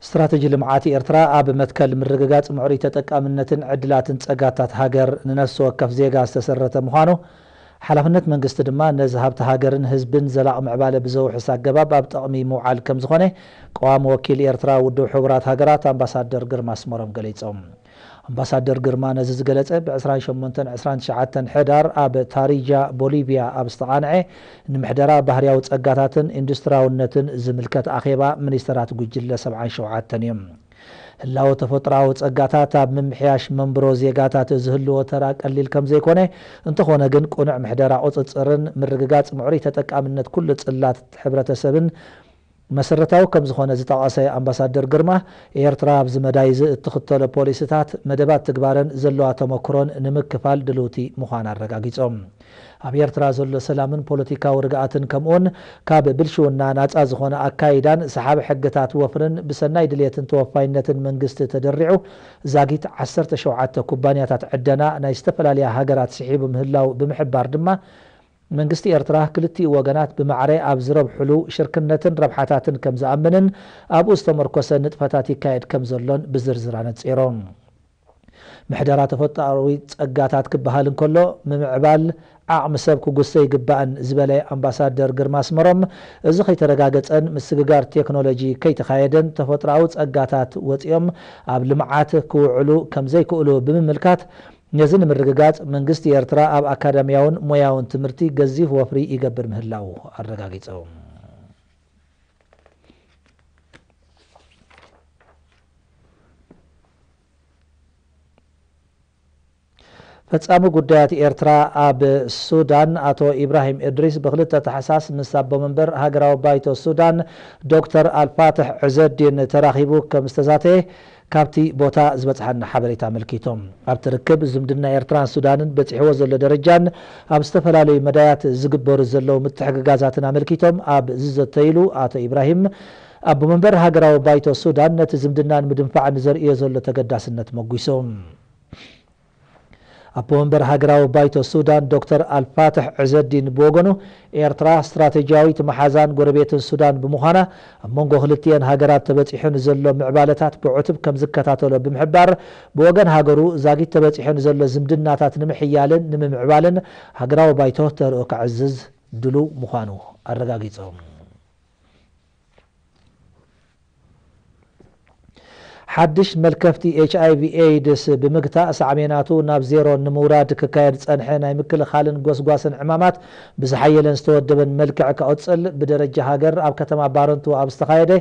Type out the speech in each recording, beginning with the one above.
ስትራተጂ ልምዓት ኤርትራ ኣብ መትከል ምርግጋጽ ምዕሩይ ተጠቃምነትን ዕድላትን ጸጋታት ሃገር ንነፍሲ ወከፍ ዜጋ ዝተሰረተ ምዃኑ፣ ሓላፍነት መንግስቲ ድማ ነዚ ሃብቲ ሃገርን ህዝብን ዘላቒ ምዕባለ ብዘውሕስ ኣገባብ ኣብ ጥቕሚ ምውዓል ከም ዝኾነ ቀዋሚ ወኪል ኤርትራ ውድብ ሕቡራት ሃገራት ኣምባሳደር ግርማ ኣስመሮም ገሊጾም። ኣምባሳደር ግርማ ነዚ ዝገለጸ ብ ዕስራን ሸሞንተን ዕስራን ትሽዓተን ሕዳር ኣብ ታሪጃ ቦሊቪያ ኣብ ዝተቓንዐ ንምሕደራ ባህርያዊ ጸጋታትን ኢንዱስትራውነትን ዝምልከት ኣኼባ ሚኒስተራት ጉጅለ ሰብዓን ሸውዓተን እዩ። ህላወ ተፈጥሮኣዊ ጸጋታት ኣብ ምምሕያሽ መንብሮ ዜጋታት ዝህልዎ ተራ ቀሊል ከም ዘይኮነ፣ እንተኾነ ግን ቅኑዕ ምሕደራ ቁጽጽርን ምርግጋጽ ምዕሩይ ተጠቃምነት ኩሉ ጽላት ሕብረተሰብን መሰረታዊ ከም ዝኾነ ዝጠቐሰ ኣምባሳደር ግርማ፣ ኤርትራ ኣብዚ መዳይ እዚ እትኽተሎ ፖሊሲታት፣ መደባት ትግባረን ዘለዋ ተመክሮን ንምክፋል ድልውቲ ምዃና ኣረጋጊጾም። ኣብ ኤርትራ ዘሎ ሰላምን ፖለቲካዊ ርግኣትን ከምኡውን ካብ ብልሽውና ናጻ ዝኾነ ኣካይዳን ሰሓቢ ሕግታት ወፍርን ብሰናይ ድልየትን ተወፋይነትን መንግስቲ ተደሪዑ ዛጊት ዓሰርተ ሸውዓተ ኩባንያታት ዕደና ናይ ዝተፈላለያ ሃገራት ስሒቡ ምህላው ብምሕባር ድማ መንግስቲ ኤርትራ ክልቲኡ ወገናት ብማዕረ ኣብ ዝረብሕሉ ሽርክነትን ረብሓታትን ከም ዝኣምንን ኣብኡ ዝተመርኮሰ ንጥፈታት ይካየድ ከም ዘሎን ብዝርዝር ኣነጺሮም። ምሕደራ ተፈጥሮኣዊ ጸጋታት ክበሃል እንከሎ፣ ምምዕባል ዓቕሚ ሰብ ክጉሰ ይግባእን ዝበለ ኣምባሳደር ግርማ ኣስመሮም፣ እዚ ከይተረጋገጸን ምስግጋር ቴክኖሎጂ ከይተኻየደን ተፈጥሮኣዊ ጸጋታት ወጺኦም ኣብ ልምዓት ክውዕሉ ከም ዘይክእሉ ብምምልካት፣ ነዚ ንምርግጋጽ መንግስቲ ኤርትራ ኣብ ኣካዳሚያውን ሞያውን ትምህርቲ ገዚፍ ወፍሪ ይገብር ምህላው ኣረጋጊጾም። ፈጻሚ ጉዳያት ኤርትራ ኣብ ሱዳን ኣቶ ኢብራሂም እድሪስ ብክልተ ታሕሳስ ምስ ኣቦ መንበር ሃገራዊ ባይቶ ሱዳን ዶክተር ኣልፋትሕ ዕዘዲን ተራኺቡ ከም ዝተዛተየ ካብቲ ቦታ ዝበጽሓና ሓበሬታ ኣመልኪቱ። ኣብቲ ርክብ ዝምድና ኤርትራን ሱዳንን በጺሕዎ ዘሎ ደረጃን ኣብ ዝተፈላለዩ መዳያት ዝግበሩ ዘለዉ ምትሕግጋዛትን ኣመልኪቶም ኣብ ዝዘተይሉ ኣቶ ኢብራሂም ኣቦ መንበር ሃገራዊ ባይቶ ሱዳን ነቲ ዝምድና ንምድንፋዕ ንዘርእዮ ዘሎ ተገዳስነት መጒሱ። ኣቦ መንበር ሃገራዊ ባይቶ ሱዳን ዶክተር ኣልፋትሕ ዕዘዲን ብወገኑ፣ ኤርትራ ስትራተጂያዊት መሓዛን ጎረቤትን ሱዳን ብምዃና፣ ኣብ መንጎ ክልቲኤን ሃገራት ተበጺሑ ንዘሎ ምዕባለታት ብዕቱብ ከም ዝከታተሎ ብምሕባር፣ ብወገን ሃገሩ ዛጊት ተበጺሑ ንዘሎ ዝምድናታት ንምሕያልን ንምምዕባልን ሃገራዊ ባይቶ ተርኦ ከዕዝዝ ድሉው ምዃኑ ኣረጋጊጾም። ሓድሽ መልከፍቲ ኤች ኣይ ቪ ኤድስ ብምግታእ ሳዕቤናቱ ናብ ዜሮ ንምውራድ ክካየድ ዝጸንሐ ናይ ምክልኻልን ጎስጓስን ዕማማት ብዝሓየለን ዝተወደበን መልክዕ ክቕጽል ብደረጃ ሃገር ኣብ ከተማ ባረንቱ ኣብ ዝተኻየደ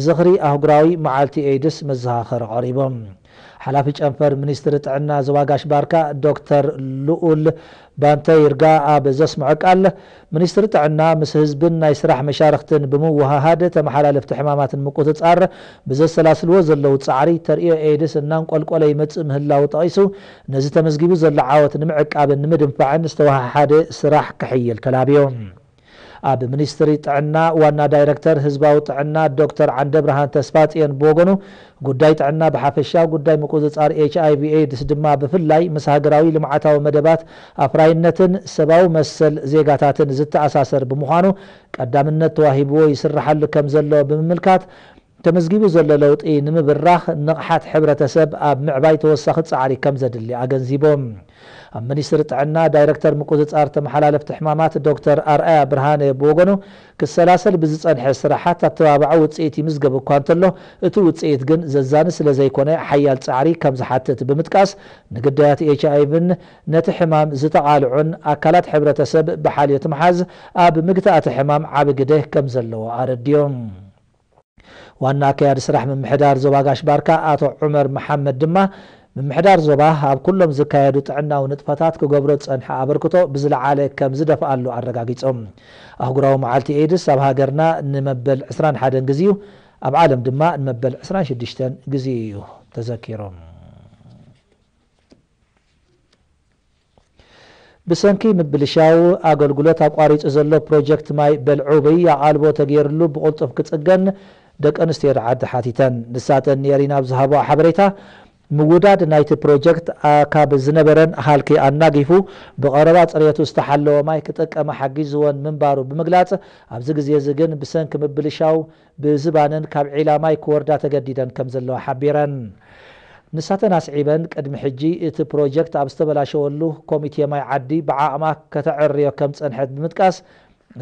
ዝኽሪ ኣህጉራዊ መዓልቲ ኤድስ መዘኻኸሪ ቀሪቦም። ሓላፊ ጨንፈር ሚኒስትሪ ጥዕና ዞባ ጋሽ ባርካ ዶክተር ልኡል ባንተ ይርጋ ኣብ ዘስምዖ ቃል፣ ሚኒስትሪ ጥዕና ምስ ህዝብን ናይ ስራሕ መሻርኽትን ብምውሃሃድ ተመሓላለፍቲ ሕማማት ንምቁጽጻር ብዘሰላስልዎ ዘለዉ ጻዕሪ ተርእዮ ኤድስ እናንቆልቆለ ይመጽእ ምህላዉ ጠቒሱ፣ ነዚ ተመዝጊቡ ዘሎ ዓወት ንምዕቃብን ንምድንፋዕን ዝተወሃሃደ ስራሕ ክሕይል ተላብዩ። ኣብ ሚኒስትሪ ጥዕና ዋና ዳይረክተር ህዝባዊ ጥዕና ዶክተር ዓንደብርሃን ተስፋጽዮን ብወገኑ፣ ጉዳይ ጥዕና ብሓፈሻ፣ ጉዳይ ምቁጽጻር ኤች ኣይ ቪ ኤድስ ድማ ብፍላይ ምስ ሃገራዊ ልምዓታዊ መደባት ኣፍራይነትን ሰብኣዊ መሰል ዜጋታትን ዝተኣሳሰር ብምዃኑ ቀዳምነት ተዋሂብዎ ይስርሓሉ ከም ዘሎ ብምምልካት፣ ተመዝጊቡ ዘሎ ለውጢ ንምብራኽ ንቕሓት ሕብረተሰብ ኣብ ምዕባይ ተወሳኺ ጻዕሪ ከም ዘድሊ ኣገንዚቦም። ኣብ ሚኒስትሪ ጥዕና ዳይረክተር ምቁጽጻር ተመሓላለፍቲ ሕማማት ዶክተር ኣርኣያ ብርሃነ ብወገኑ፣ ክሰላሰል ብዝጸንሐ ስራሓት ኣተባባዒ ውጽኢት ይምዝገብ እኳ እንተሎ፣ እቲ ውጽኢት ግን ዘዛኒ ስለ ዘይኮነ ሓያል ጻዕሪ ከም ዝሓትት ብምጥቃስ፣ ንግዳያት ኤች ኣይ ቪን ነቲ ሕማም ዝተቓልዑን ኣካላት ሕብረተሰብ ብሓልዮት ምሓዝ ኣብ ምግታእ እቲ ሕማም ዓቢ ግደ ከም ዘለዎ ኣረድዮም። ዋና ኣካያዲ ስራሕ ምምሕዳር ዞባ ጋሽ ባርካ ኣቶ ዑመር መሓመድ ድማ፣ ምምሕዳር ዞባ ኣብ ኩሎም ዝካየዱ ጥዕናዊ ንጥፈታት ክገብሮ ዝጸንሐ ኣበርክቶ ብዝለዓለ ከም ዝደፍኣሉ ኣረጋጊጾም። ኣህጉራዊ መዓልቲ ኤድስ ኣብ ሃገርና ንመበል ዕስራን ሓደን ግዜ እዩ፣ ኣብ ዓለም ድማ ንመበል ዕስራን ሽዱሽተን ግዜ እዩ ተዘኪሮም። ብሰንኪ ምብልሻው ኣገልግሎት ኣቋሪጹ ዘሎ ፕሮጀክት ማይ በልዑበይ ኣቓልቦ ተገይርሉ ብቕልጡፍ ክጽገን ደቂ ኣንስትዮ ዓዲ ሓቲተን። ንሳተን ንኤሪና ኣብ ዝሃብኦ ሓበሬታ፣ ምውዳድ ናይቲ ፕሮጀክት ካብ ዝነበረን ሃልኪ ኣናጊፉ ብቐረባ ፅሬቱ ዝተሓለወ ማይ ክጥቀማ ሓጊዝወን ምንባሩ ብምግላፅ፣ ኣብዚ ግዜ እዚ ግን ብሰንኪ ምብልሻው ብዝባነን ካብ ዒላ ማይ ክወርዳ ተገዲደን ከም ዘለዋ ሓቢረን። ንሳተን ኣስዒበን፣ ቅድሚ ሕጂ እቲ ፕሮጀክት ኣብ ዝተበላሸወሉ ኮሚቴ ማይ ዓዲ ብዓቕማ ከተዐርዮ ከም ዝፀንሐት ብምጥቃስ፣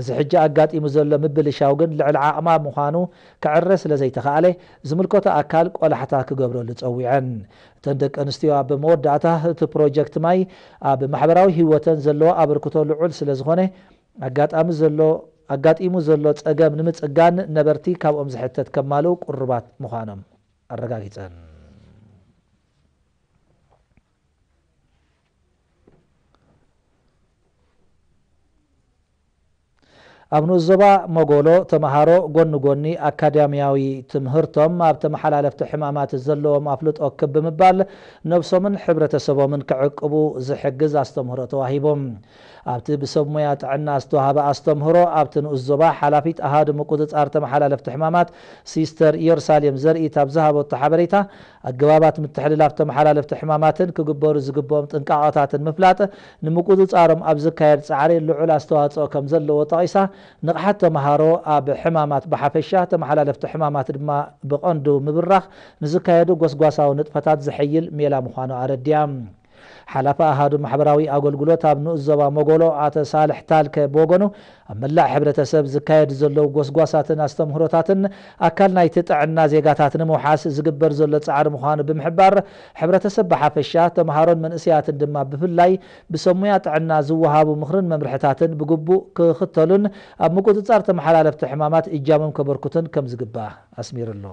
እዚ ሕጂ ኣጋጢሙ ዘሎ ምብልሻው ግን ልዕሊ ዓቕማ ምዃኑ ክዕረ ስለ ዘይተኻእለ፣ ዝምልከቶ ኣካል ቆላሕታ ክገብረሉ ጸዊዐን። እተን ደቂ ኣንስትዮ ኣብ መወዳእታ፣ እቲ ፕሮጀክት ማይ ኣብ ማሕበራዊ ህይወተን ዘለዎ ኣበርክቶ ልዑል ስለ ዝኾነ፣ ኣጋጣሚ ዘሎ ኣጋጢሙ ዘሎ ጸገም ንምጽጋን ነበርቲ ካብኦም ዝሕተት ከማልኡ ቁሩባት ምዃኖም ኣረጋጊጸን። ኣብ ንኡስ ዞባ መጎሎ፣ ተምሃሮ ጎኒ ጎኒ ኣካዳሚያዊ ትምህርቶም ኣብ ተመሓላለፍቲ ሕማማት ዘለዎም ኣፍልጦ ክብ ብምባል፣ ነብሶምን ሕብረተሰቦምን ክዕቅቡ ዝሕግዝ ኣስተምህሮ ተዋሂቦም። ኣብቲ ብሰብ ሞያ ጥዕና ዝተዋህበ ኣስተምህሮ፣ ኣብቲ ንኡስ ዞባ ሓላፊት ኣሃዱ ምቁጽጻር ተመሓላለፍቲ ሕማማት ሲስተር ኢየሩሳሌም ዘርኢት ኣብ ዝሃበቶ ሓበሬታ፣ ኣገባባት ምትሕልላፍ ተመሓላለፍቲ ሕማማትን ክግበሩ ዝግብኦም ጥንቃቐታትን ምፍላጥ፣ ንምቁጽጻሮም ኣብ ዝካየድ ጻዕሪ ልዑል ኣስተዋጽኦ ከም ዘለዎ ጠቒሳ፣ ንቕሓት ተምሃሮ ኣብ ሕማማት ብሓፈሻ፣ ተመሓላለፍቲ ሕማማት ድማ ብቐንዱ ምብራኽ፣ ንዝካየዱ ጎስጓሳዊ ንጥፈታት ዘሐይል ሜላ ምዃኑ ኣረዲያ። ሓላፊ ኣሃዱ ማሕበራዊ ኣገልግሎት ኣብ ንኡስ ዞባ መጎሎ ኣቶ ሳልሕ ታልከ ብወገኑ፣ ኣብ መላእ ሕብረተሰብ ዝካየድ ዘለዉ ጎስጓሳትን ኣስተምህሮታትን ኣካል ናይቲ ጥዕና ዜጋታት ንምውሓስ ዝግበር ዘሎ ጻዕሪ ምዃኑ ብምሕባር፣ ሕብረተሰብ ብሓፈሻ፣ ተምሃሮን መንእሰያትን ድማ ብፍላይ ብሰሙያ ጥዕና ዝወሃቡ ምኽርን መምርሕታትን ብግቡእ ክኽተሉን ኣብ ምቁጽጻር ተመሓላለፍቲ ሕማማት እጃሞም ከበርክቱን ከም ዝግባእ ኣስሚሩሉ።